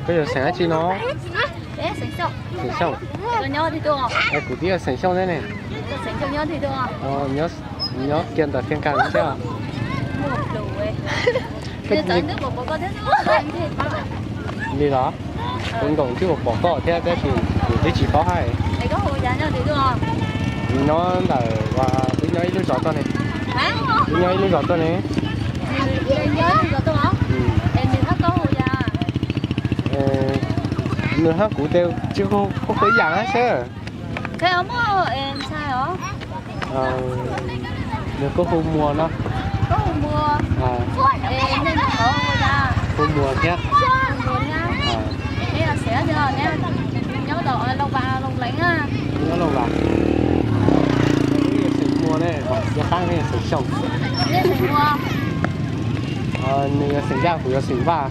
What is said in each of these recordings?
Koj yog xeem dab tsi no? Xeem Xyooj. Es kuv twb yog xeem Xyooj thiab ne. Nyob kiag ntawm Fiaj Kas thiab. Li los? Kuv nkoom twb pom koj thiab tab sis kuv twb tsis paub hais. Nyob ntawm, wb nyob ib lub zos tuaj ne. Wb nyob ib lub zos tuaj ne. Nws hab kuv tes tsis kuj ib yam sab. Nws kuj hu Muas no. Hu Muas thiab. Nyob Looj Vas. Xeem Muas ne, yog qab yog xeem Xyooj. Nws yog xeem Yaj, kuv yog xeem Vaj.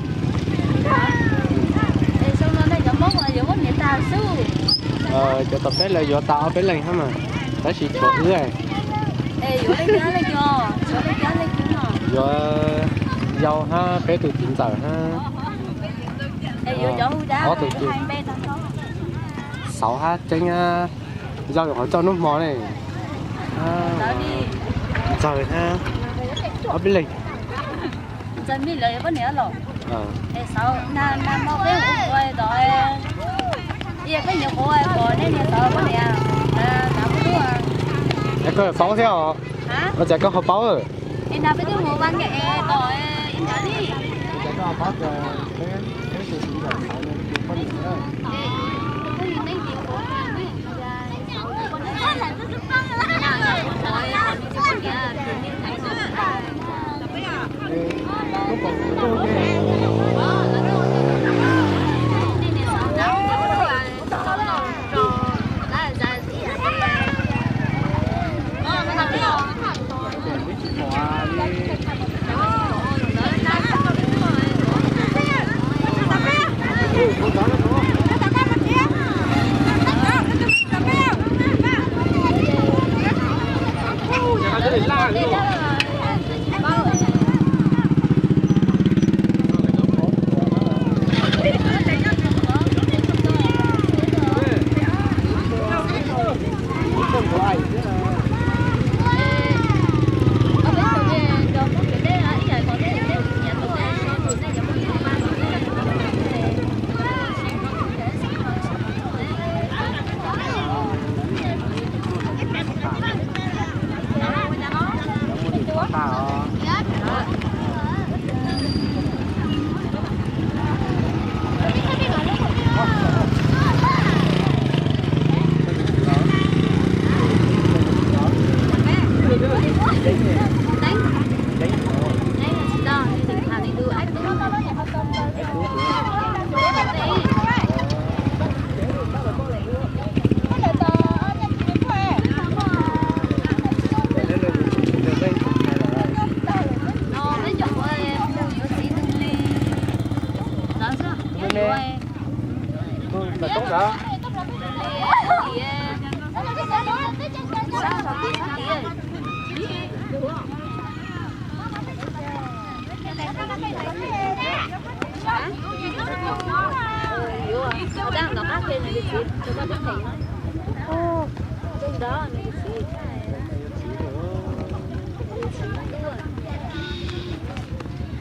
Cov tom peb lawv yuav tas ob peb leeg hab mas, tab sis tshuav wb. Yuav Yau hab peb tus txiv ntxawm hab ob tug. Xauv hab Ceeb hab Yau, qhov coj hnub hmo ne. Ntxawg hab ob peb leeg. Es koj paub thiab os? Ua cas koj ho paub?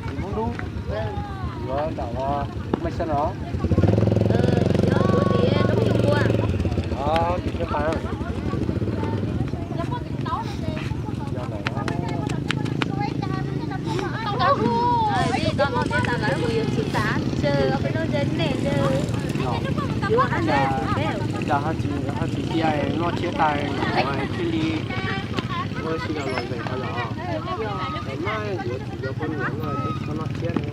Tsis muaj dub, yuav nram Maj Xyooj no. Tim Xyooj Pas. Cas ho tsis cia noj tshiab tag thiaj li ua si los los zeem qhov los. Mas yuav tsis yuav poj niam no twb tsis tau noj tshiab ne.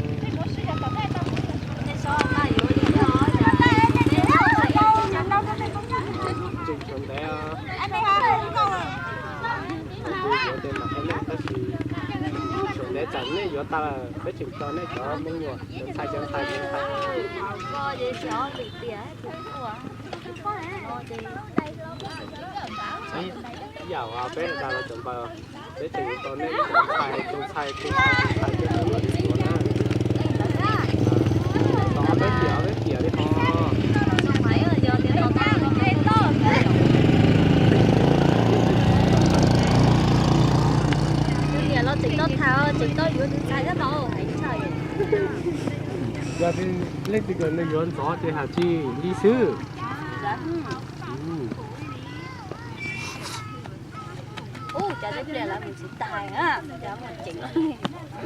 Tseem tshuav ntev, yuav tes mam qhia nej tab sis tshuav ntev, tsam nej yuav tas lawm peb tseem tso nej cov me nyuam cov ntxhais cov ntxhais cov ntxhais. Ib yam uas peb tas los cov npawg, peb tseem tso nej cov ntxhais tus ntxhais tus ntxhais tus ntxhais coj mus ua li ua na. Yog leej twg kom nws yuav ntxov ces hais tsis li xwb.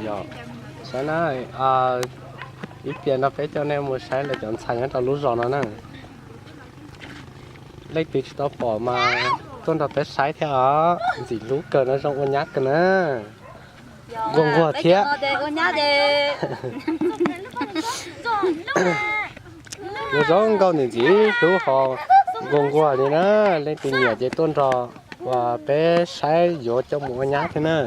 Yog, saib na, ib pliag no peb coj nej mus saib lawv cov ntxhais nyob rau lub zos no na. Leej twg tsis tau pom mas tuaj nrog peb saib thiab os, ntxim hlub kawg no, zoo ua nyab kawg na. Nquag nquag thiab. Zoo nkauj ntxim ntxim hlub ho nquag nquag li na. Leej twg nyiam ces tuaj nrog uas peb saib yuav coj mus ua nyab thiab na.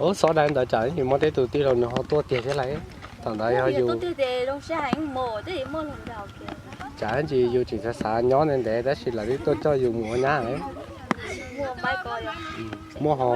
Ub, xov dais ntawd tsam ib ntsis muaj tej tus tij laug nws ho tuaj tiag thiab lauj. Thaum ntawd yog yus, tsam ib ntsis yus tseem xav xav nyob ntev ntev tab sis lawv twb tuaj coj yus mus ua nyab lawm. Muaj ho